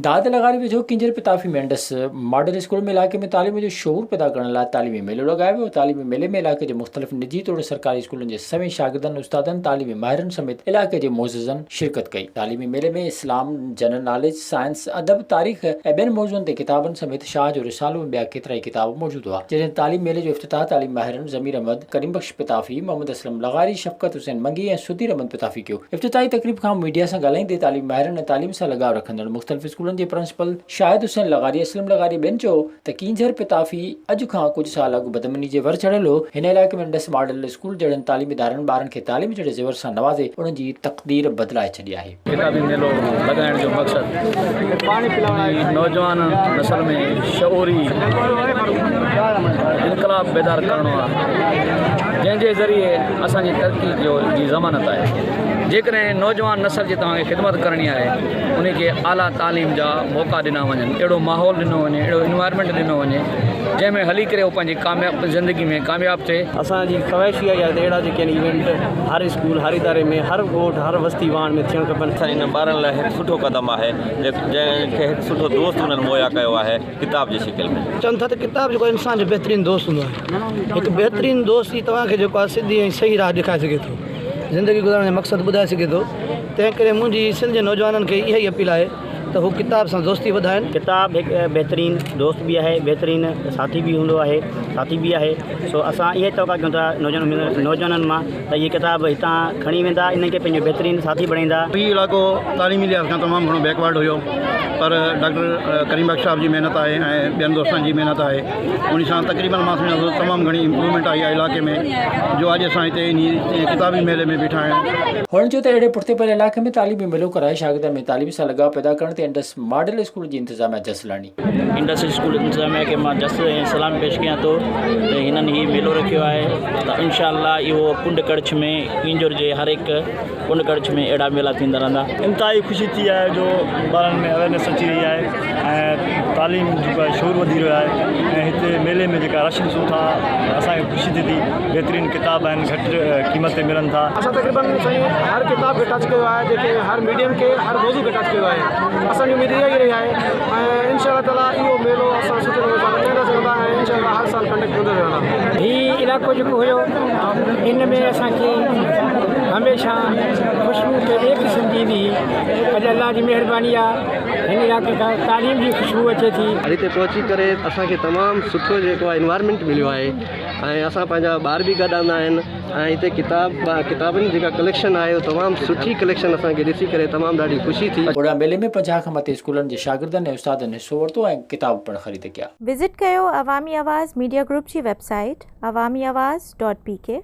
داد لغاري ويجهو Keenjhar Pitafi ۾ Indus model school ۾ علائقي ۾ تعليم جو شعور پيدا ڪرڻ لاء تعليمي ميلو لڳايو ويو. تعليمي ميلي ۾ علائقي جي مختلف نجي توڙي سرڪاري اسڪولن جي سوين شاگردن، استادن، تعليمي ماهرن سميت علائقي جي معززن شرڪت ڪئي. تعليمي ميلي ۾ اسلام، جنرل ناليج، سائنس، ادب، تاريخ ۽ ٻين موضوعن تي ڪتابن سميت شاهه جو رسالو ۽ ٻيا ڪيترائي ڪتاب موجود هئا. جڏهن ته تعليمي ميلي جو افتتاح تعليمي ماهرن ضمير احمد، ڪريم بخش پتافي، محمد اسلم لغاري، شفقت حسين منگي ۽ سڌير احمد پتافي ڪيو. افتتاحي تقريب کان ميڊيا سان ڳالهائيندي تعليمي ماهرن ۽ تعليم سان لڳاء رکندڙ مختلف اسڪولن جي پرنسپل شاهد حسين لغاري، اسلم لغاري ۽ ٻين چيو ته ڪينجهر پتافي اڄ کان ڪجهه سال اڳ بدامني جي ور چڙهيل هو، هن علائقي ۾ انڊس ماڊل اسڪول جهڙن تعليمي ادارن ٻارن کي تعليم جهڙي زيور سان نوازي انهن جي تقدير بدلائي ڇڏي آهي. ڪتابي ميلو لڳائڻ جو مقصد نوجوان نسل ۾ شعوري انقلاب بيدار ڪرڻو آهي جنهن جي ذريعي اسان جي ترقي جو جي ضمانت آهي جيڪڏهن نوجوان نسل جي توهان کي خدمت ڪرڻي آهي ان کي اعليٰ تعليم جا موقعا ڏنا وڃن اهڙو ماحول ڏنو وڃي اهڙو انوائرمينٽ ڏنو وڃي جنهن ۾ هلي ڪري هو پنهنجي ڪامياب زندگي ۾ ڪامياب ٿئي. اسان جي خواهش اها ئي آهي ته اهڙا جيڪي آهن ايونٽ هر اسڪول هر اداري ۾ هر ڳوٺ هر وستي واهڻ ۾ ٿيڻ کپن. سائين انهن ٻارن لاء هڪ سٺو قدم آهي جنهن کي هڪ سٺو دوست انهن مهيا ڪيو آهي ڪتاب جي شڪل ۾. چون ٿا ته ڪتاب جيڪو آهي انسان جو بهترين دوست هوندو آهي. هڪ بهترين دوست ئي توهان کي جيڪو آهي سڌي ۽ صحيح راهه ڏيکاري سگهي ٿو. زندگي گذارڻ جو مقصد ٻڌائي سگهي ٿو. تنهن ڪري منهنجي سنڌ جي نوجوانن کي اها ئي اپيل آهي ته هو ڪتاب سان دوستي وڌائن. ڪتاب هڪ بهترين دوست به آهي بهترين ساٿي به هوندو آهي ساٿي به آهي سو اسان اها ئي توقع ڪيون ٿا نوجوانن مان ته اهي ڪتاب هتان کڻي ويندا انهن کي پنهنجو بهترين ساٿي بڻائيندا. هي علائقو تعليمي لحاظ کان تمام گهڻو بيڪ ورڊ هيو پر ڊاڪٽر ڪريم بخش صاحب جي محنت آهي ۽ ٻين دوستن جي محنت آهي انهي سان تقريبن مان سمجهان ٿو تمام گهڻي امپروومينٽ آئي آهي علائقي ۾ جو اڄ اسان هتي انهي ڪتابي ميلي ۾ بيٺا آهيون. هن چيو ته اهڙي پٺتي پيل علائقي ۾ تعليمي ميلو ڪرائي شاگردن ۾ تعليم سان لڳاء پيدا ڪرڻ تي انڊس ماڊل اسڪول جي انتظاميا جس لهڻي. انڊس اسڪول انتظاميا کي مان جس ۽ سلام پيش ڪيان ٿو ته هنن هي ميلو رکيو آهي ته انشاء الله اهو ڪنڊ ڪڙڇ ۾ ڪينجهر جي هر هڪ ڪنڊ ڪڙڇ ۾ اهڙا ميلا ٿيندا رهندا. انتهائي خوشي ٿي آهي جو ٻارن ۾ اويرنيس اچي رهي آهي ۽ تعليم جيڪو آهي شعور وڌي رهيو آهي ۽ هتي ميلي ۾ جيڪا رش ڏسون ٿا اسان کي خوشي ٿئي ٿي بهترين ڪتاب آهن گهٽ قيمت تي ملن ٿا. اسان تقريبن سائين هر ڪتاب کي ٽچ ڪيو آهي جيڪي هر ميڊيم کي هر موضوع کي ٽچ ڪيو آهي اسان جي اميد اها ئي رهي آهي ۽ انشاء الله تعالي اهو ميلو اسان سٺي نموني سان رچائيندا سگهندا ۽ انشاء الله هر سال ڪنڊڪٽ ڪندا رهندا. هي علائقو جيڪو هيو ان ۾ اسان کي هميشه خوشبو ڪنهن ٻئي قسم جي ايندي هئي اڄ الله جي مهرباني آ هن علائقي کان تعليم جي خوشبو اچي ٿي. هتي پهچي ڪري اسان کي تمام سٺو جيڪو آهي انوائرمينٽ مليو آهي ۽ اسان پنهنجا ٻار به گڏ آندا آهن ۽ هتي ڪتاب ڪتابن جي جيڪا ڪليڪشن آهي اهو تمام سٺي ڪليڪشن اسان کي ڏسي ڪري تمام ڏاڍي خوشي ٿي. هوڏانهن ميلي ۾ 50 کان مٿي اسڪولن جي شاگردن ۽ استادن حصو ورتو ۽ ڪتاب پڻ خريد ڪيا. وزٽ ڪيو عوامي آواز ميڊيا گروپ جي web site Awami Awaz dot P K.